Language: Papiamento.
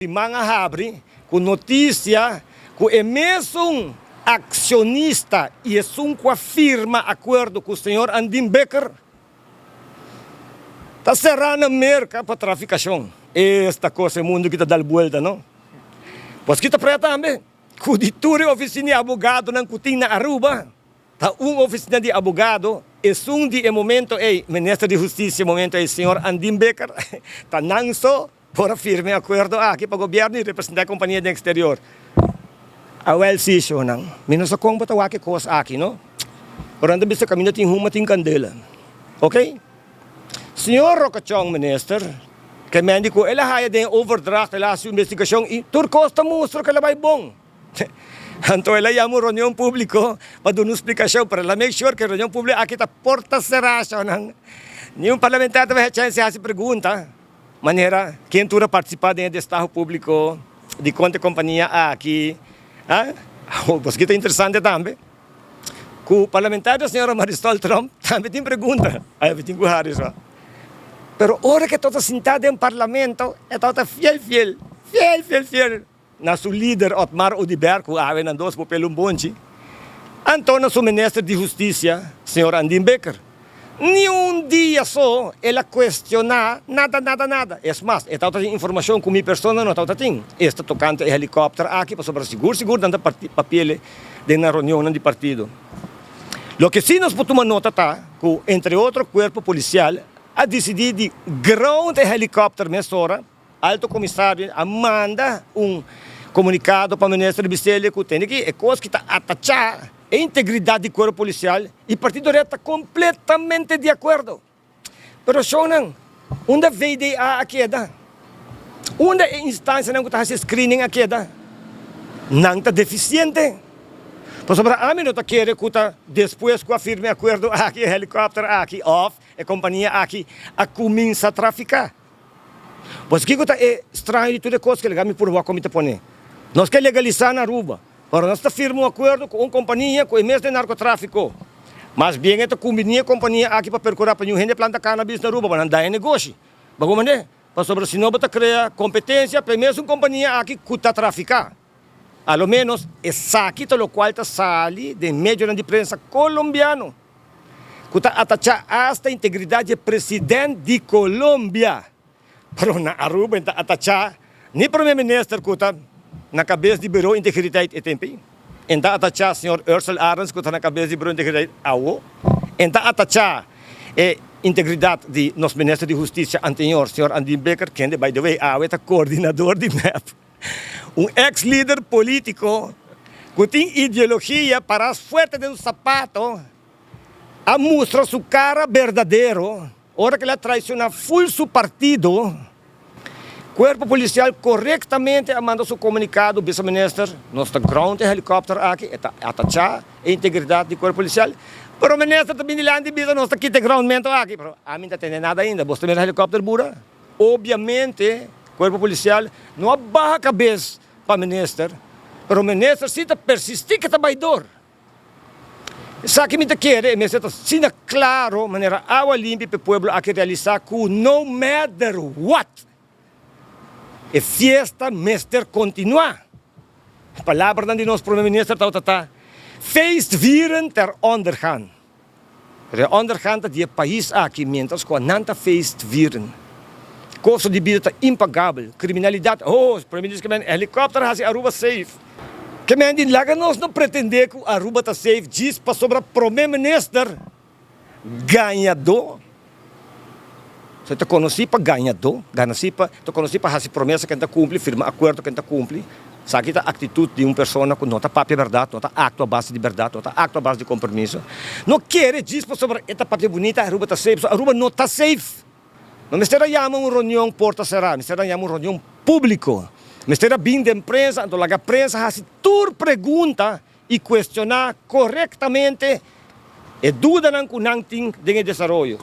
Siman a habri ku notisia ku e mesun akshonista i esun ku a firma akuerdo ku señor Andin Bikker ta será na Merka pa trafikashon. Esta kos e mundu ki ta dal buelta no. Pues ki ta prea tambe ku di tur e ofisina di abogadonan ku tin na Aruba ta un ofisina di abogado esun di e momento ei minister di hustisia e momento ei señor Andin Bikker ta nan so. Por a firma e akuerdo aki pa gobièrnu i representá e kompania den eksterior. Awèl si, shownan. Mi no sa kon bo ta wak e kos aki, no? Pero nan ta bisa kaminda tin huma tin kandela. Oké? Señor Rokachon, minister, ke men di ku el a haya den e overdracht, el a hasi un investigashon i tur kos ta mustra ku el a bai bon. Anto el a yama un reunion públiko pa duna un splikashon, pero el a make sure ku e reunion públiko aki ta porta será, shownan. Niun parlamentario ta bai haña chèns di hasi pregunta. Manera ken tur a partisipá den e destaho públiko di konta e kompania aki? A Pasobra ta interesante tambe ku parlamentario señora Marisol Tromp tambe tin pregunta. Ai mi tin ku hari so. Pero ora ku e tabata sintá den parlamento e tabata fiel fiel, fiel fiel fiel. Na su lider Otmar Oduber cu awe nan dos papel un bonchi, anto na su minister di husticia, señor Andin Bikker. Ni un dia so el a cuestiona nada, nada, nada. Es mas, e tabata tin informacion cu mi persona no tabata tin, esta tocante e helicopter aki, pasobra sigur sigur nan ta papiele den nan reunionnan di partido. Loke si nos por tuma nota ta cu, entre otro, cuerpo policial a dicidi di ground e helicopter mesora. Alto Komisario a manda un komunikado pa Minister Biselia ku tende ki e kos ki ta atachá e integridat di kuerpo polisial i Partido Red ta kompletamente di akuerdo. Pero shownan, unda VDA a keda? Unda e instansianan ku ta hasi screening a keda? Nan ta defisiente. Pasobra ami no ta kere ku ta despues ku a firma e akuerdo aki e helikòpter aki òf e kompania aki a kuminsá trafiká. Pues kiko ta e straño di tur e kos ke laga mi purba wak mi ta pone? Nos ke legalisá na Aruba, pero nos ta firma un akuerdo ku un kompania ku e mes den narkotrafiko. Mas bien e ta kumbiní e kompania aki pa perkurá pa niun hende planta kanabis na Aruba pa nan daña negoshi. Bo a komprendé? Pasobra si no bo ta krea kompetensia pa e mesun kompania aki ku ta trafiká. A lo ménos esaki ta lokual ta sali den medionan di prensa kolombiano. Ku ta atachá asta integridat dje president di Colombia. Pero na Aruba e ta atachá ni prome minister ku ta na kabes di Bureau Integriteit e tempu ei. E ta atachá señor Ursel Arends ku ta na kabes di Bureau Integriteit awo. E ta atachá e integridat di nos minister di Hustisia anteñor señor Andin Bikker kende by the way awe ta koordinador di mep. Un ex lider politico cu tin ideologia para fuerte den su sapato a mustra su cara berdadero ora cu el a traiciona full su partido. Cuerpo Policial corectamente a manda su comunicado bisa minister, nos ta ground e helicopter aki, e ta atacha e integridad di Cuerpo Policial, pero minister ta bini dilanti bisa nos ta kita e groundmento aki, pero ami no ta tende nada ainda, bos ta mira helicopter bura? Obviamente Cuerpo Policial no a baha cabes pa minister, pero minister si ta persisti ke ta bay door. Esaki mi ta kere e mester ta asina claro manera awa limpi pa e pueblo aki realisa cu no matter what e fiesta mester continua. Palabranan di nos Prome Minister tabata ta, Feestvieren ter ondergaan. Pero e ondergang ta di e pais aki mientras cu nan ta feestvieren. Costo di bida ta impagabel, criminalidad, oh, Prome Minister ke men helicopter haci Aruba safe. Ke men di laga nos no pretende cu Aruba ta safe djis pasobra Prome Minister gañador. So e ta conoci pa gañadó, ganaci pa, ta conoci pa haci promesa ken ta cumpli, firma acuerdo ken ta cumpli. Esaki ta actitud di un persona cu no ta papia berdad, no ta actua a base di berdad, no ta actua a base di compromiso. No kere djis pasobra e ta papia bunita Aruba ta safe, so Aruba no ta safe. No mester a yama un reunion porta cera, mester a yama un reunion publico. Mester a bin den prensa, anto laga prensa haci tur pregunta y cuestiona corectamente e dudanan cu nan tin den e desaroyo.